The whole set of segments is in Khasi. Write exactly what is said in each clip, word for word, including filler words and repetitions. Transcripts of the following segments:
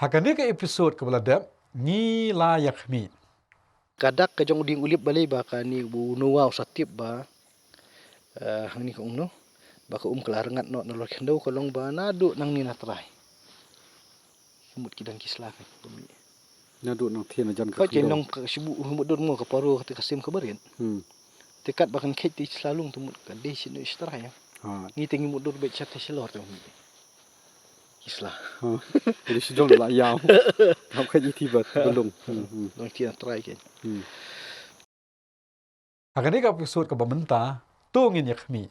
Ha kane ka episode kaba la dep, ngi la ïa khmih. Ka dak ka jong u dieng u lip balei ba kane u Noah u sa tip ba, eh, hangne ka ong no, ba ka um ka la rngat noh nalor khyndew ka long ba naduh nangne na trai. Ka mut ki dang ki sla ka. Naduh nangthie na jan ka khyndew. Ka long ka shibu u mut dur mo ka paro ka te ka sim ka barit. Hmm. Te kat ba kan khet te sla lung te mut ka dei shi no shi trai ïa. Ha. Ngi te ngi mut dur beit sha te shalor te mut. Ki sla. Ha. Ri shi jong la ïaw. Ngam khet ïa ti ba ba lung. Hmm, hmm. Nangthie na trai ke. Hmm. Ha kane ka episode kaba mynta, to ngin ïa khmih.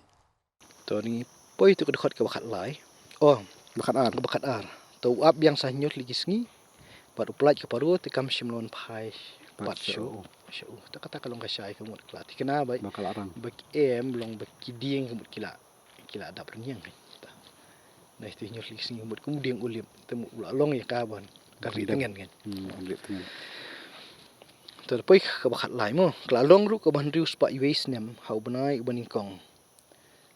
To ngi poi to ka dkhot kaba khatlai. Oh, ba khatar. Kaba khatar. To u ap biang sa hynñiew tylli ki sngi. Bad u pynlait ka paro te kam shym la wan phai pat shuh. Shuh. To kata ka long ka shai ka mut ka la thikna ba. Ba ka la rang. Ba ki em long ba ki dieng ka mut ki la ki la dap rynïeng. Nai te hynñiew tylli ki sngi mut kum dieng u lip te mut u la long ïa ka ban ka ri tngen ngen. Hmm, ri tngen. Te poi kaba khatlai mo, ka la long ruh kaba hynriew spah iwei snem ha u bnai uba nyngkong.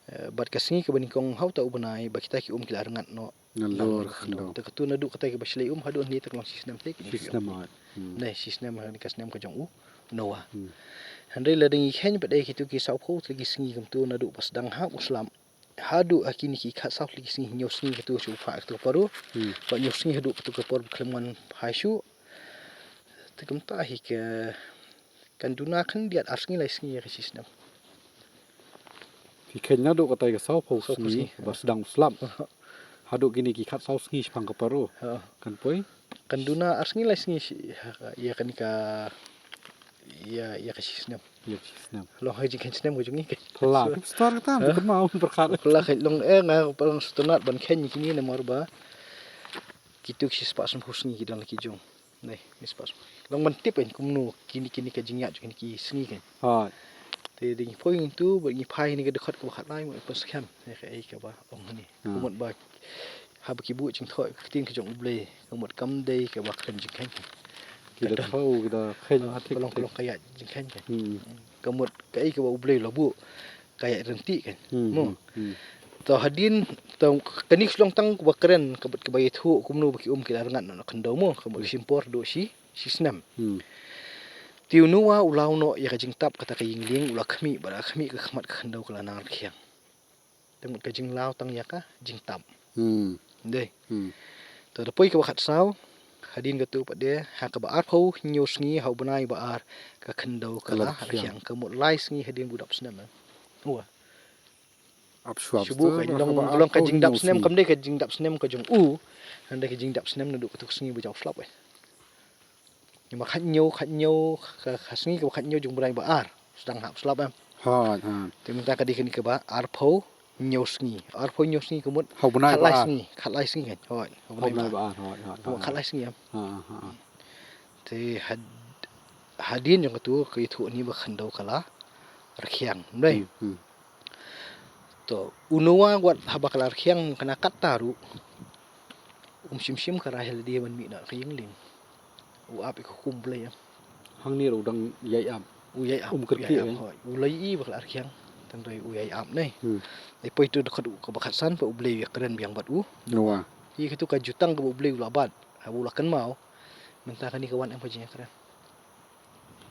Eh, bad ka sngi kaba nyngkong ha uta u bnai ba kita ki um ki la rngat noh nalor khyndew. Te katu naduh kata kaba shlei um haduh hangne te ka long shi snem te ki. Shi snem. Hmm. Nai shi snem ha ka snem ka jong u Noah. Hmm. Hynrei lada ngi kheiñ pat ïa kitu ki sawphew tylli ki sngi kumtu naduh ba sdang hap u slap. Haduh ha kine ki khatsaw tylli ki sngi, hynñiew sngi katu shu phah katu ka paro. Hmm. Bad hynñiew sngi haduh katu ka por ba khlem wan phai shuh. Te kumta hi ka kan duna khyndiat ar sngi lai sngi ïa ka shi snem. Ki kheiñ naduh katai ka sawphew sngi ba sdang u slap. Haduh kine ki khatsaw sngi shaphang ka paro. Ha. Kan poi? Kan duna ar sngi lai sngi shi, ha, ïa kane ka, ïa, ïa ka shi snem. Ïa ka shi snem. Long ha jingkheiñ snem ka jong ngi ke. Pla, star ka tam, ha? Ka ma un pyrkhat. Pla ka long, eh, nga pyrkhat sngewtynnat ban kheiñ kine namar ba kitu ki shi spah sanphew sngi ki don la ki jong. Nai, ngi spah. Long ban tip kan kumno kine, kine ka jingïaid jong kine ki sngi kan. Ha. Te dei ngi poi ngi tu, ba ngi phai ngi ka dkhot kaba khatlai mo pynskhem. Nai ka ei kaba ong ni. Ha. Ka mut ba haba ki buh jingthoh ka ktien ka jong U Blei, ka mut kam dei kaba khlem jingkheiñ. Ki da thaw, ki da kheiñ ha thik. Ka long, ka long ka ïaid jingkheiñ kan. Hmm. Ka mut ka ei kaba U Blei u la buh. Ka ïaid ryntih kan. Hmm, mo. Hmm, hmm. To hadien, to kane ka shu long tang kaba kren, kaba, kaba ïathuh kumno ba ki um ki la rngat noh na khyndew mo, kaba ki shim por duh shi, shi snem. Hmm. Te u Noah u law noh ïa ka jingtap kata ka ïing lieng, u la khmih, bad ha khmih ka khmat ka khyndew ka la nang rkhiang. Te mut ka jinglaw tang ïa ka jingtap. Hmm. Dei. Hmm. To da poi kaba khatsaw, hadien katu pat de, ha kaba arphew hynñiew sngi ha u bnai ba ar ka khyndew ka la rkhiang, ka mut lai sngi hadien ba u dap snem, eh. Wa. Ap shuwa. Shu buh ka long, long ka jingdap snem, kam dei ka jingdap snem ka jong u. Hynrei ka jingdap snem naduh katu ka sngi ba jaw slap, eh. Ïa ma khathynñiew, khathynñiew, ka, ka sngi kaba khathynñiew jong u bnai ba ar. Sdang hap slap, em. Ha, ha. Te mynta ka dei kane kaba arphew hynñiew sngi. Arphew hynñiew sngi ka mut. Ha u bnai ba ar. Khatlai sngi, khatlai sngi kan. Hooid, ha u bnai ba ar. Khatlai sngi, em. Ha, ha, ha. Te had-, hadien jong katu ka ïathuh ni ba khyndew ka la rkhiang. Ym dei? Hmm, hmm. To, u Noah wat haba ka la rkhiang kane katta ruh. Um shym shym ka rai ha lade ban mih noh ka ïing lieng. U ap ïa ka hukum Blei, em. Hangne ruh u dang ïai ap. U ïai ap. Um kyrkieh, eh? Hooid. U la ïohi ba ka la rkhiang. Tang dei u ïai ap ne. Hmm. Dei poi tu dkhot kaba khatsan ba U Blei u ïakren biang bad u Noah. Ïa katu ka jutang kaba U Blei u la bat. Haba u la kynmaw. Mynta kane ka wan em ka jingïakren.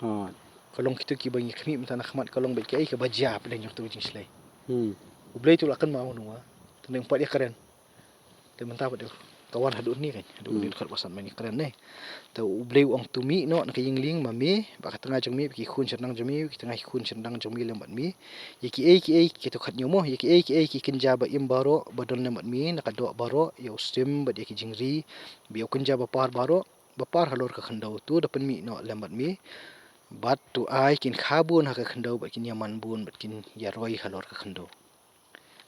Hooid. Ka long kitu kiba ngi khmih mynta na khmat ka long beit kaei kaba jia pdeng jong tu ka jingshlei. Hmm. U Blei tu la kynmaw u Noah. Te nang pat ïakren. Te mynta pat ka wan haduh ni kan. Haduh ni dkhot ba san ma ngi kren ne. Te U Blei u ong to mih noh na ka ïing lieng ma me, bad ka tnga jong me, bad ki khun shynrang jong me, bad ki tnga ki khun shynrang jong me lem bad me. Ïa kiei kiei ki to khathynñiew mo, ïa kiei kiei ki kynja ba im baroh, ba don lem bad me, na ka doh baroh, ïa u sim, bad ïa ki jingri, bad ïa u kynja ba par baroh, ba par halor ka khyndew, to da pynmih noh lem bad me. Bad to ai kin kha bun ha ka khyndew, bad kin ïaman bun, bad kin ïaroi halor ka khyndew.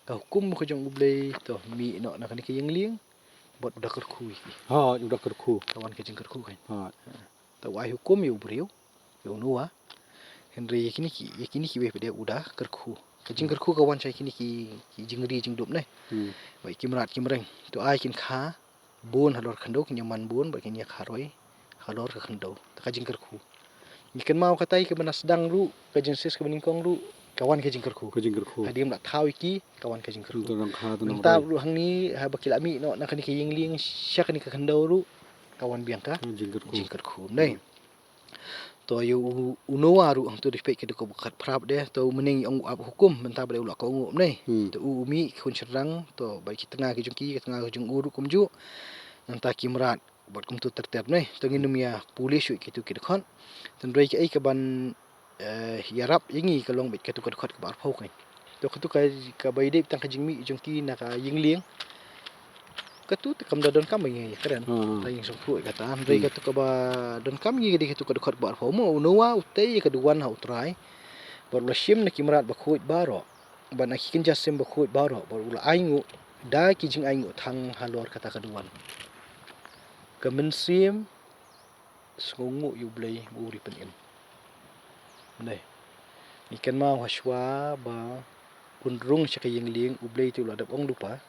Ka hukum ka jong U Blei to mih noh na kane ka ïing lieng bad u da kyrkhu ïa ki. Ha, u da kyrkhu. Ka wan ka jingkyrkhu kan. Ha. To u ai hukum ïa u briew, ïa u Noah. Hynrei ïa kine ki, ïa kine kiwei pat de u da kyrkhu. Ka jingkyrkhu ka wan sha kine ki, ki jingri jingdup ne. Hmm. Bad ki mrad ki mreng. To ai kin kha bun halor khyndew, kin ïaman bun bad kin ïakha roi halor ka khyndew. Te ka jingkyrkhu. Ngi kynmaw katai kaba na sdang ruh, ka Genesis kaba nyngkong ruh, ka wan ka jingkyrkhu. Ka jingkyrkhu. Hadien ba la thaw ïa ki, ka wan ka jingkyrkhu. Mynta ruh hangne, haba ki la mih noh na kane ka ïing lieng, sha kane ka khyndew ruh, ka wan biang ka jingkyrkhu. Jingkyrkhu, ne. To ïa u, u Noah ruh hangto dei peit ka dei ka ba khatphra de, to mynne ngi ong u ap hukum, mynta ba dei u la kohnguh, ne. Hmm. To u, u mih khun shynrang, to ba ki tnga ki jong ki, ki tnga ki jong u ruh kumjuh. Nangta ki mrad bad kumto ter ter, ne. To ngin ym ïa pule shuh ïa kitu ki dkhot. Tang dei kaei kaban, eh, ïarap ïa ngi ka long beit katu ka dkhot kaba arphew, ne. To katu ka, kaba ïadei tang ka jingmih jong ki na ka ïing lieng. Katu te kam da donkam ba ngi ïakren. Hmm. Te ïeng sngewthuh ïa kata. Hynrei katu kaba donkam ngi ka dei katu ka dkhot kaba arphew mo, u Noah u tei ïa ka duwan ha U Trai. Bad u la shim na ki mrad bakhuid baroh, bad na ki kynja sim bakhuid baroh, bad u la ainguh da ki jingainguh thang halor kata ka duwan. Ka mynsiem sngewnguh ïa U Blei ba u ri pynim. Ne. Ngi kynmaw hashwa ba un rung sha ka ïing lieng, U Blei te u la dep ong lypa.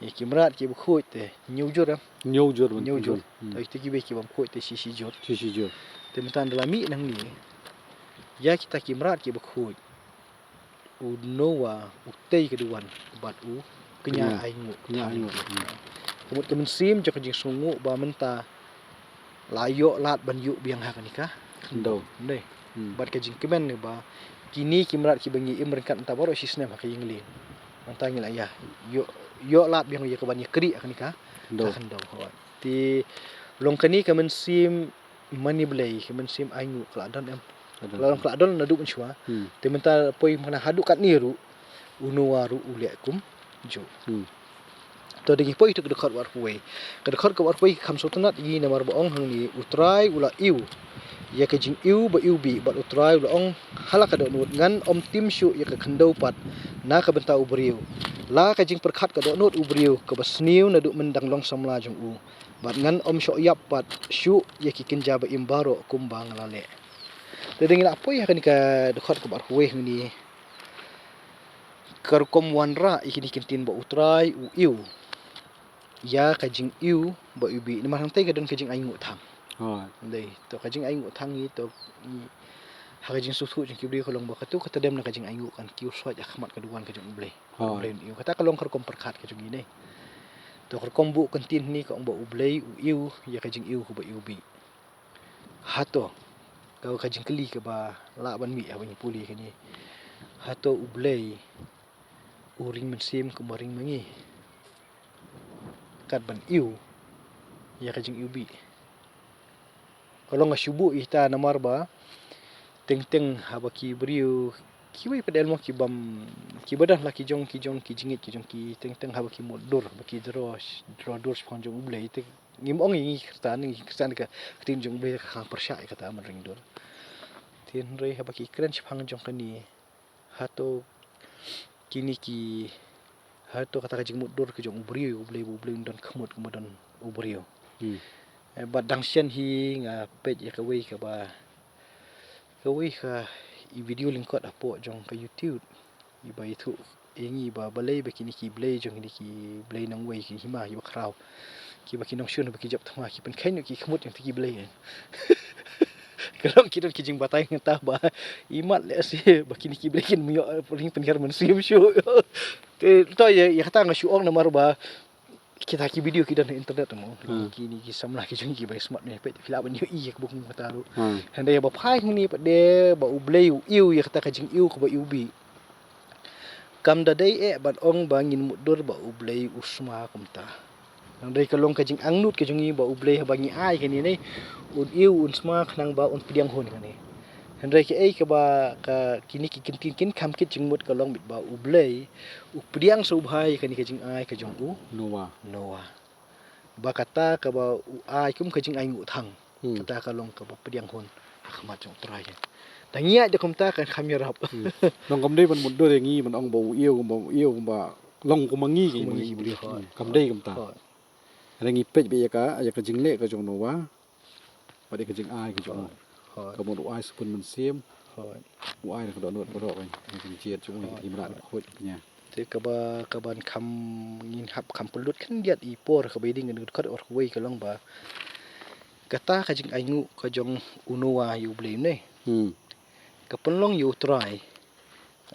Ïa ki mrad kiba khuid te hynñiew jur, em? Hynñiew jur, ban hynñiew jur. Hmm. Te ïa kita kiba, ki bym khuid te shi shi jur. Shi shi jur. Te mynta ynda la mih nangne, ïa kita ki mrad kiba khuid, u Noah u tei ka duwan bad u kñia, kñia ainguh, kñia ainguh. Hmm. Ka mut ka mynsiem jong ka jingsngewnguh ba mynta la ïoh lad ban ïuh biang ha kane ka khyndew. Khyndew. Ne. Hmm. Bad ka jingkmen ba kine ki mrad kiba ngi im ryngkat mynta baroh shi snem ha ka ïing lieng, mynta ngi la ïa ïoh, ïoh lad biang ïa kaban ïakrieh ha kane ka khyndew. Ka khyndew. Hooid. Te long kane ka mynsiem mane Blei, ka mynsiem ainguh ka la don, em? Ka la don. Ka la don, ka la don naduh mynshuwa. Hmm. Te mynta poi mynta haduh katne ruh, u Noah ruh u leh kumjuh. Hmm. To, da ngi poi ïa ka dkhot kaba arphew wei. Ka dkhot kaba arphew wei ka kham sngewtynnat ïa ngi namar ba ong hangne, U Trai u la ïew ïa ka jingïew ba ïewbih, bad U Trai u la ong ha la ka dohnud, ngan ym tim shuh ïa ka khyndew pat na ka bynta u briew, la ka jingpyrkhat ka dohnud u briew kaba sniew naduh myndang long samla jong u. Bad ngan ym shoh ïap pat shuh ïa ki kynja ba im baroh kumba nga la leh. Te da ngi la poi ha kane ka dkhot kaba arphew wei hangne, ka rukom wanrah ïa kine ki ktien ba U Trai u ïew ïa ka jingïew ba ïewbih. Namar hangtei ka don ka jingainguh thang. Hooid. Dei, to ka jingainguh thang ngi, to ngi, ha ka jingsngewthuh jong ki briew ka long ba katu kata dem na ka jingainguh kan kiew shuwa ha khmat ka duwan ka jong U Blei. Hooid. U Blei un ïew. Kata ka long ka rukom pyrkhat ka jong ngi, ne. To ka rukom buh ka ktien hangne ka ong ba U Blei u ïew ïa ka jingïew kaba ïewbih. Hato, ka, ka jingkylli kaba lah ban mih haba ngi pule kane. Hato U Blei u ring mynsiem kumba ring ma ngi, kat ban ïew ïa ka jingïewbih? Ka long ka shu buh ïa ita namar ba teng teng haba ki briew kiwei pat de mo ki bym, kiba don la ki jong, ki jong ki jingngeit ki jong ki, teng teng haba ki mutdur, ba ki draw, draw dur shaphang jong U Blei, te ngim ong ïa ngi Khristan, ngi Khristan ka ktien jong U Blei ka khang pyrshah ïa kata ban ring dur. Te hynrei haba ki kren shaphang jong kane, hato kine ki, hato kata ka jingmutdur ka jong u briew ïa U Blei, ba U Blei un don khmut kumba don u briew. Hmm. Eh, bad dang shen hi nga peit ïa kawei kaba, kawei ka i video lyngkot hapoh jong ka YouTube. Iba ithuh ïa ngi ba balei ba kine ki blei jong kine ki blei nongwei, ki hima kiba khraw, kiba ki nongshun ba ki jop thma, ki pynkheiñ noh ki khmut jong kine ki blei. Ka long ki don ki jingbatai nangta ba imat lehse ba kine ki blei kin ym ïoh ring pynhiar mynsiem shuh. Te to ïa, ïa kata nga shu ong namar ba kita ki video ki don ha internet mo. Hmm. Kine ki samla ki jong ngi kiba smart ne, peit phi lah ban ïohi ïa kaba kum kata ruh. Hmm. Hynrei ba phai hangne pat de ba U Blei u ïew ïa kata ka jingïew kaba ïewbih. Kam da dei eh ban ong ba ngin mutdur ba U Blei u sma kumta. Hynrei ka long ka jingangnud ka jong ngi ba U Blei haba ngi ai kane ne, un ïew, un sma khnang ba un pdiang hun kane. Hynrei kaei kaba ka kine ki ktien kin kham kit jingmut ka long beit ba U Blei u pdiang sngewbha ïa kane ka jingai ka jong u Noah. Noah. Ba kata kaba u ai kum ka jingai nguh thang. Hmm. Kata ka long kaba pdiang hun ha khmat jong U Trai. Tang ïa da kumta kan kham ïarap. Hmm. Nong kam dei ban mutdur ïa ngi ban ong ba u ïew, ba u ïew, ba long kum ma ngi, kum ma ngi ki briew. Hmm. Kam dei kumta. Hooid. Hynrei ngi peit beit ïa ka, ïa ka jingleh ka jong Noah. Bad ïa ka jingai ka jong u. Hooid. Ka mut u ai sbun mynsiem. Hooid. U ai na ka dohnud baroh ka jingjied jong u, ïa ki mrad khuid ïa. Te kaba, kaban kham, ngin hap kham pynlut khyndiat i por kaba ïadei ka dkhot kaba arphew wei ka long ba kata ka jingai nguh ka jong u Noah ïa U Blei ne. Hmm. Ka pynlong ïa U Trai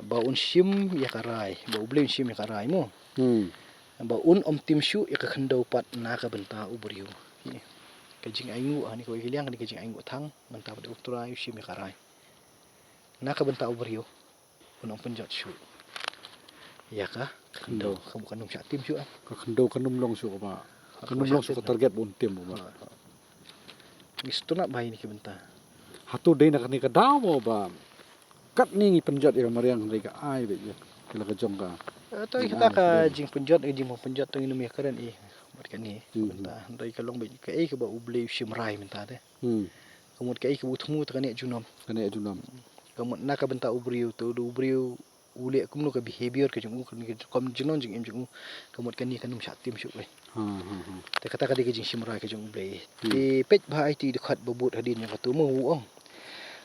ba un shim ïa ka rai, ba U Blei un shim ïa ka rai mo. Hmm. Ba un ym tim shuh ïa ka khyndew pat na ka bynta u briew. Ka jingainguh ha kane kawei ka liang, kane ka jingainguh thang, mynta pat U Trai u shim ïa ka rai. Na ka bynta u briew, un ym pynjot shuh ïa ka khyndew. Khyndew. Ka mut kan ym shah tim shuh, eh. Ka khyndew kan ym long shuh kaba, kan ym long shuh ka target ba un tim kaba. Ha, ha. Ngi sngewtynnat bha ïa kane ka bynta. Hato dei na kane ka daw mo ba katne ngi pynjot ïa ka mariang, hynrei ka ai beit ïa ka la ka jong ka. Eh, to, ïa kata ka jingpynjot, ka jingpynjot to ngin ym ïakren ïa ka bynta, hynrei ka long beit kaei kaba U Blei u shim rai mynta te. Hmm. Ka mut kaei kaba u thmu te ka neh junom. Ka neh junom. Ka mut na ka bynta u briew, to u briew u leh kumno ka behavior ka jong u, ka, ka, ka jinglong jingim jong u, ka mut kane kan ym shah tim shuh. Ha, ha, ha. Te kata ka dei ka jingshim rai ka jong U Blei. Hmm. Te peit bha ïa kito ki dkhot ba bud hadien jong kata, ma u ong,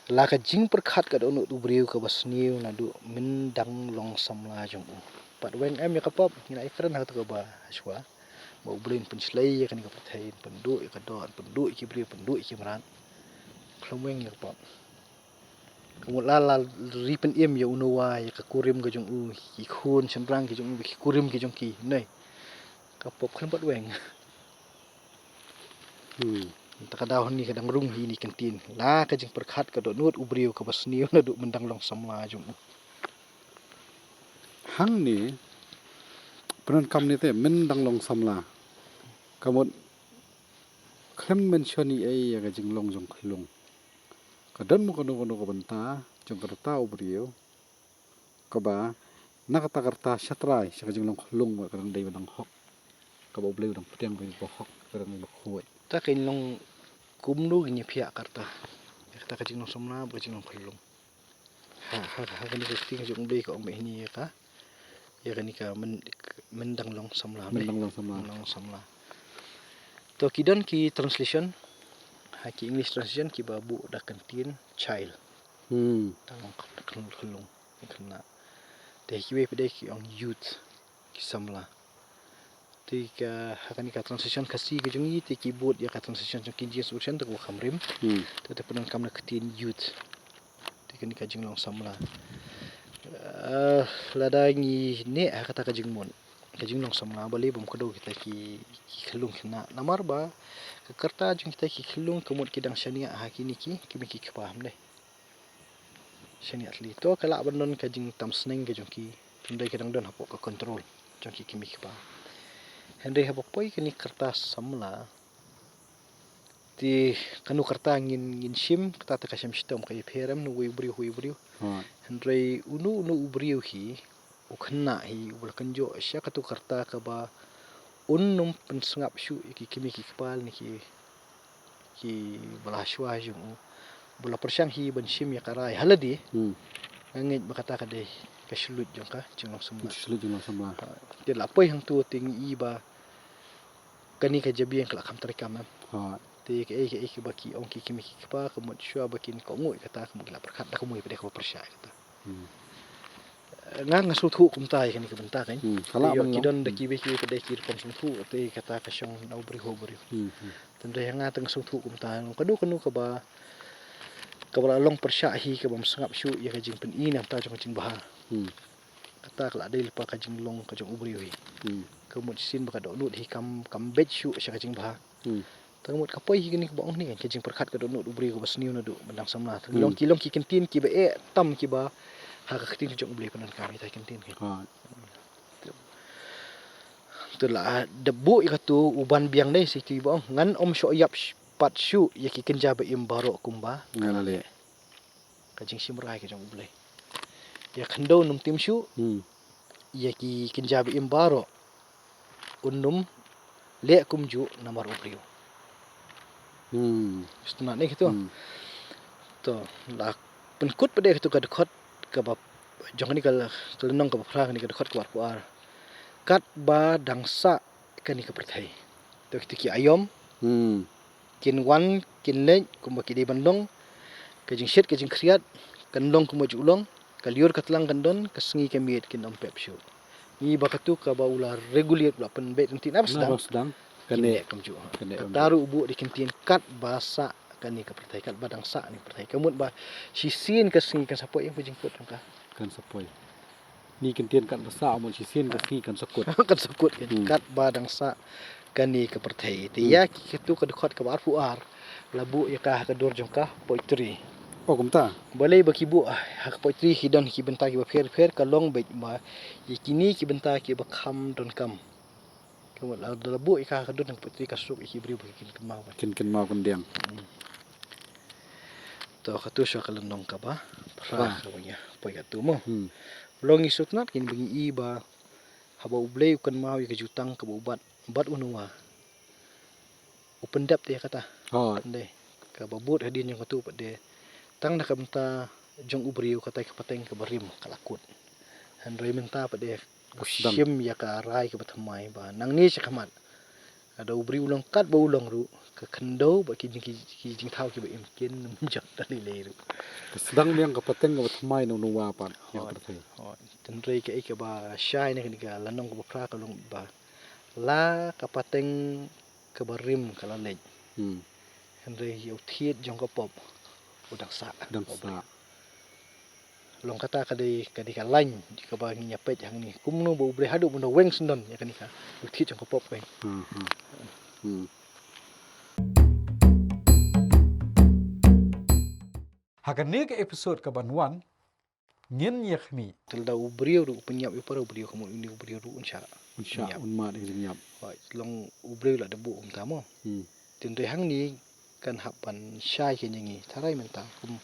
la ka jingpyrkhat ka dohnud u briew kaba sniew naduh myndang long samla jong u. Pat weng em ïa ka pop, ngi la ïakren ha kata kaba shuwa. Ba U Blei un pynshlei ïa kane ka pyrthei, un pynduh ïa ka doh, un pynduh ïa ki briew, pynduh ïa ki mrad. Khlem weng ïa ka pop. Ka mut la, la ri pynim ïa u Noah, ïa ka kurim ka jong u, ki khun shynrang ki jong u, ki kurim ki jong ki, ne. Ka pop khlem pat weng. Hmm. Te ka daw hangne ka dang rung hi ïa kane ka ktien. La ka jingpyrkhat ka dohnud u briew kaba sniew naduh myndang long samla jong u. Hangne, pyndonkam ne te, myndang long samla. Ka mut khlem mention ei ei ïa ka jinglong jong khyllung. Ka don mo kano kano ka bynta jong ka rta u briew kaba na kata ka rta sha trai sha ka jinglong khyllung, ba ka dang dei ba dang hok, kaba U Blei u dang pdiang ba hok, ba dang ba khuid. Ta ka long kumno ngin ïa phiah ka rta, kata ka jinglong samla bad ka jinglong khyllung. Ha, ha, ha kane ka ktien ka jong U Blei ka ong beit hangne ïa ka, ïa kane ka myn, myndang long samla. Myndang long samla. Myndang long samla. To ki don ki translation, ha ki English translation kiba buh da ka ktien child. Hmm. Tang long khyllung, khyllung, khynnah. Te kiwei pat de ki ong youth, ki samla. Te ka, ha kane ka translation Khasi ka jong ngi, te ki bud ïa ka translation jong King James Version te ka kham rim. Hmm. Te, te pyndonkam na ka ktien youth. Te kane ka jinglong samla. Eh, lada ngi neh ha kata ka jingmut, ka jinglong samla, balei bym kdew kita ki, ki khyllung khynnah. Namar ba ka rta jong kita ki khyllung ka mut ki dang shaniah ha kine ki, ki kmie ki kpa, ym dei? Shaniah tylli. To ka lah ban don ka jingtam sneng ka jong ki, hynrei ka dang don hapoh ka control jong ki kmie ki kpa. Hynrei haba poi kane ka rta samla, te kano ka rta ngin, ngin shim, kata te ka shem shitom, ka ïapher em na uwei u briew ha uwei u briew. Hmm. Hynrei uno uno u briew hi, u khynnah hi, uba la kynjoh sha katu ka rta kaba un ym pynsngap shuh ïa ki kmie ki kpa ne ki, kiba la shuwa jong u, ba la pyrshang hi ban shim ïa ka rai ha lade. Hmm. Nga ngeit ba kata ka dei ka shlur jong ka jinglong samla. Shlur jinglong samla. Ha, te la poi hangtu te ngi i ba kane ka jabieng ka la kham treikam, em. Ha. Te kaei kaei kaba ki ong ki kmie ki kpa, ka mut shuwa ba kin kohnguh ïa kata, ka mut ki la pyrkhat da kumno pat de kaba pyrshah ïa kata. Hmm. Nga, nga sngewthuh kumta ïa kane ka bynta, kan. Hmm. Ka lah ban long. Te ïoh ki don da kiwei kiwei pat de ki rukom sngewthuh, te kata ka shong na u briew ha u briew. Hmm, hmm. Hynrei ha nga te nga sngewthuh kumta, kano kano kaba, kaba la long pyrshah hi kabym sngap shuh ïa ka jingpyni na ka bynta jong ka jingbha. Hmm. Kata ka la dei lypa ka jinglong ka jong u briew hi. Hmm. Ka mut shisien ba ka dohnud hi kam, kam beit shuh sha ka jingbha. Hmm. Te ka mut ka poi hi kane kaba ong ne, ka jingpyrkhat ka dohnud u briew kaba sniew naduh myndang samla. Hmm. Long ki, long ki kyntien kiba eh tam kiba ha ka ktien ka jong U Blei pyndonkam ïa kita ki kyntien ki. Ha. Te la dep buh ïa katu u ban biang ne, sa kito kiba ong, ngan ym shoh ïap sh-, pat shuh ïa ki kynja ba im baroh kumba nga la leh. Ka jingshim rai ka jong U Blei. Ïa khyndew un ym tim shuh. Hmm. Ïa ki kynja ba im baroh un ym leh kumjuh namar u briew. Hmm. Sngewtynnat ne kito. Hmm. To, la pynkut pat de kito ka dkhot kaba jong kane ka, ka lynnong kaba phra, kane ka dkhot kaba arphew ar. Katba dang sah kane ka pyrthei. To kito ki aïom. Hmm. Kin wan, kin leit, kumba ki dei ban long. Ka jingshit, ka jingkhriat, kan long kumba ju long. Ka lyiur ka tlang kan don, ka sngi ka miet kin ym pep shuh. Ngi ba katu kaba u la regulate, u la pynbeit ryntih na ba sdang. Na ba sdang. Kin leh kumjuh. Kin leh kumjuh. Kata ruh u buh da ki kyntien katba sah kane ka pyrthei, katba dang sah kane ka pyrthei. Ka mut ba shisien ka sngi kan sa poi, ïa ka jingkut jong ka. Kan sa poi. Ngi kyntien katba sah, mut shisien ka sngi kan sa kut. Kan sa kut, kan. Hmm. Katba dang sah Kane ka pyrthei. Te ïa ki katu ka dkhot kaba arphew ar la buh ïa ka ha ka dur jong ka poetry. O, kumta. Balei ba ki buh ha ka poetry ki don ki bynta kiba pher pher, ka long beit ba ïa kine ki bynta kiba kham donkam. Ka mut la, la buh ïa ka ha ka dur jong ka poetry ka suk ïa ki briew ba kin kynmaw ba. Kin kynmaw kyndiang. To katu sha ka lynnong kaba phra kaba ngi poi katu mo. Long ngi sngewtynnat kin ba ngi i ba haba U Blei u kynmaw ïa ka jutang kaba u bat bad u Noah, u pyndep te ïa kata. Hooid. Dei kaba bud hadien jong katu pat de tang na ka bynta jong u briew, kata ka pateng kaba rim ka la kut. Hynrei mynta pat de u shim ïa ka rai kaba thymmai ba nangne sha khmat, lada u briew u long katba u long ruh, ka khyndew bad ki jing, ki, ki jingthaw kiba im kin ym jot da lei lei ruh. Ka sdang biang ka pateng kaba thymmai na u Noah pat ïa ka pyrthei. Hooid. Hynrei kaei kaba shai na kane ka lynnong kaba phra ka long ba la ka pateng kaba rim ka la leit. Hynrei ïa u thied jong ka pop u dang sah. Dang sah. Long kata ka dei, ka dei ka lain kaba ngin ïa peit hangne. Kumno ba U Blei haduh ban da weng syndon ïa kane ka, u thied jong ka pop ka. Ha kane ka episode kaban wan ngin ïa khmih. Te lada u briew ruh u pynïap ïa u para u briew, ka mut une u briew ruh un shah. Un shah, un mad ïa ka jingïap. Hooid, long U Blei la da buh kumta mo. Te hynrei hangne kan hap ban shai kein ïa ngi. Tharai mynta kum